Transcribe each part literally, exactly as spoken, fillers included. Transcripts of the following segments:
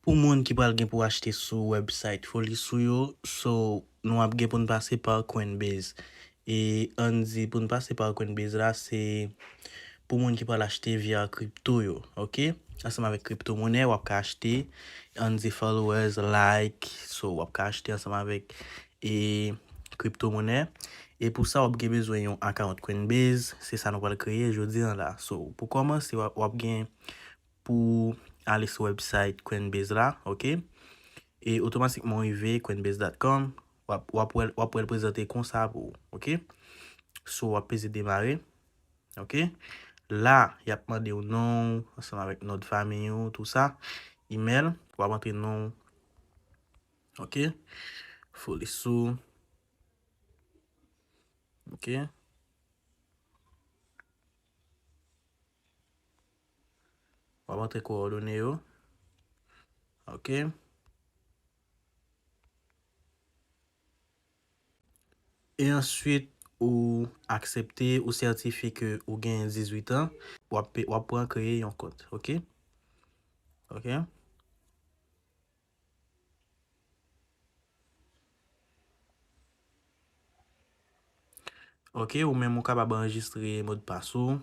Pou moun ki pral gen pou achte sou website Folisou yo, so nou ap gen pou n pase pa Coinbase. E ann di pou n pase pa Coinbase la, se pou moun ki pral achte via kripto yo, ok? Ansanm avèk kripto monè, w ap ka achte, ann di followers, like, so w ap ka achte ansanm avèk e kripto monè. E pou sa, w ap gen bezwen yon account Coinbase, se sa nou pral kreye jodi an la. So, pou kòmanse, w ap, w ap gen pou ale sou website Coinbase la, ok? E otomatikman w rive coinbase dot com, w ap, w ap wè l, w ap wè l prezante konsa pou ou, ok? So, w ap peze demare, ok? La, y ap mande w non w, ansanm avèk non de fanmi w, tou sa. Email, w ap antre non w, ok? Folisou, ok? W ap antre kowòdone yo. Ok. E answit, ou aksepte, ou sètifye ke ou genyen dizuit an. W ap pe-, w ap pran kreye yon kont. Ok? Ok? Ok, ou menm ou kapab anrejistre modpas ou.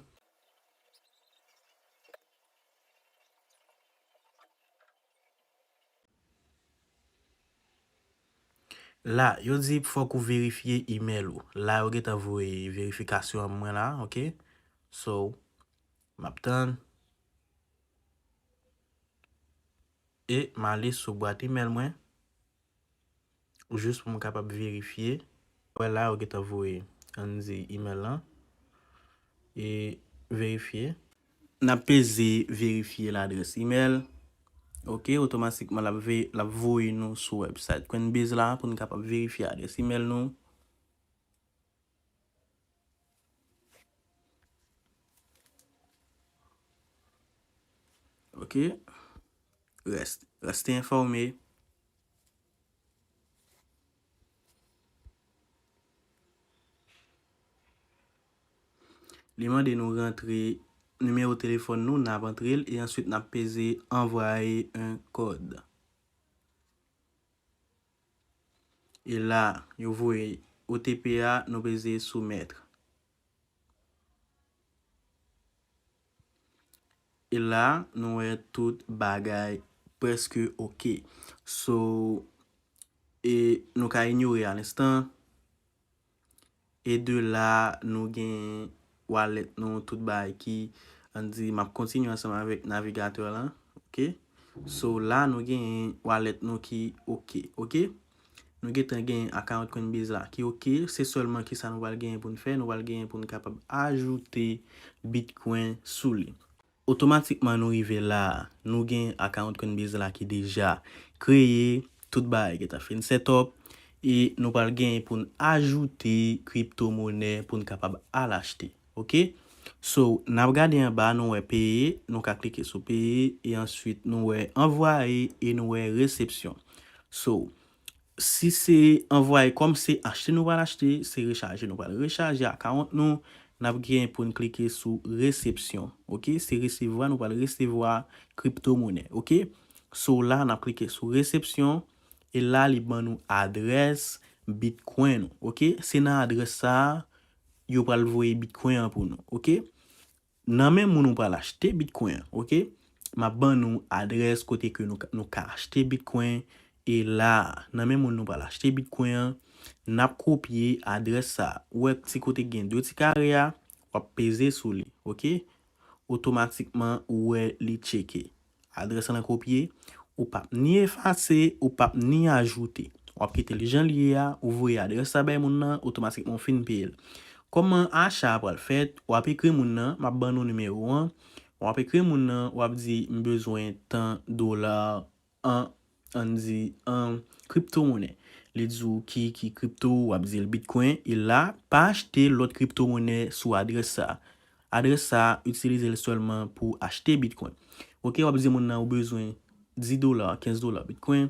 La, yo di fòk ou verifye email ou. La, yo gentan voye verifikasyon an mwen la, ok? So, m ap tann. E m ale sou bwat email mwen. Jis pou m kapab verifye. Wè la, yo gentan voye, ann di, email lan. E verifye. N ap peze verifye ladrès email. Ok, otomatikman, l ap ve-, l ap voye nou sou website Coinbase la pou n kapab verifye adrès email nou. Ok. Reste, reste enfòme. Li mande nou rantre nimewo telefòn nou, n ap antre l, e answit n ap peze envoyer un code. E la, yo voye O T P a, nou peze soumettre. E la, nou wè tout bagay prèske ok. So, e nou ka inyore a lenstan. E de la, nou gen wallet nou, tout bagay ki, ann di, m ap kontinye ansanm avèk navigatè lan, ok? So, la, nou gen wallet nou ki ok, ok? Nou gentan gen account Coinbase la ki ok. Se sèlman ki sa nou pral genyen pou n fè. Nou pral genyen pou n kapab ajoute Bitcoin sou li. Otomatikman nou rive la, nou gen account Coinbase la ki deja kreye, tout bagay gentan fin set up, e nou pral genyen pou n ajoute kripto monè pou n kapab al achte. Ok? So, n ap gade anba, nou wè peye, nou ka klike sou peye, e answit nou wè anvwaye, e nou wè resepsyon. So, si se anvwaye, kòm se achte nou pral achte, se rechaje nou pral rechaje account nou, n ap gen pou n klike sou resepsyon. Ok? Se resevwa, nou pral resevwa kripto monè. Ok? So, la, n ap klike sou resepsyon, e la, li ban nou adrès Bitcoin nou. Ok? Se nan adrès sa a, yo pral voye Bitcoin an pou nou. Ok? Nan men moun ou pral achte Bitcoin an, ok? M ap ban nou adrès kote ke nou ka, nou ka achte Bitcoin. E la, nan men moun nou pral achte Bitcoin an, n ap kopye adrès sa a. Ou wè ti kote gen de ti kare a, w ap peze sou li, ok? Otomatikman, ou wè li tcheke. Adrès lan kopye, ou p ap ni efase, ou p ap ni ajoute. W ap kite l jan l ye a, ou voye adrès sa bay moun nan, otomatikman w fin peye l. Kòman acha a pral fèt? W ap ekri moun nan, m ap ban nou nimewo an. W ap ekri moun nan, w ap di, "M bezwen tan dola an, ann di, an kripto monè." Li di w ki, ki kripto, w ap di l Bitcoin. E la, pa achte lòt kripto monè sou adrès sa a. Adrès sa a, itilize l sèlman pou achte Bitcoin. Ok, w ap di moun nan ou bezwen dis dola, kenz dola Bitcoin,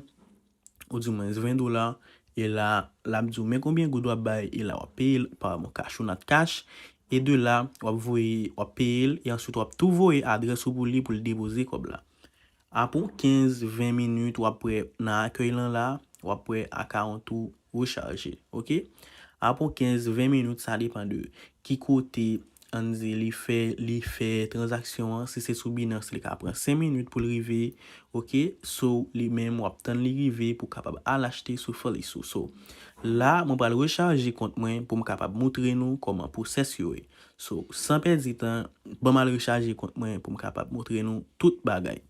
ou di mwens ven dola, e la, l ap di w men konbyen goud w ap bay, e la w ap peye l pa Mon Cash ou Nat Cash, e de la, w ap voye, w ap peye l, e answit w ap tou voye adrès ou pou li pou l depoze kòb la. Apre yon kenz ven minit, w ap wè nan akèy lan la, w ap wè akawont ou rechaje, oke? Apre yon kenz ven minit, sa depann de ki kote, ann di, li fè, li fè tranzaksyon an. Si se sou Binance, li ka pran senk minit pou l rive, oke? So, li menm, w ap tann li rive pou w kapab al achte sou Fully So. So, la, mwen pral rechaje kont mwen pou m kapab montre nou kòman pwosès yo ye. So, san pèdi tan, ban m al rechaje kont mwen pou m kapab montre nou tout bagay.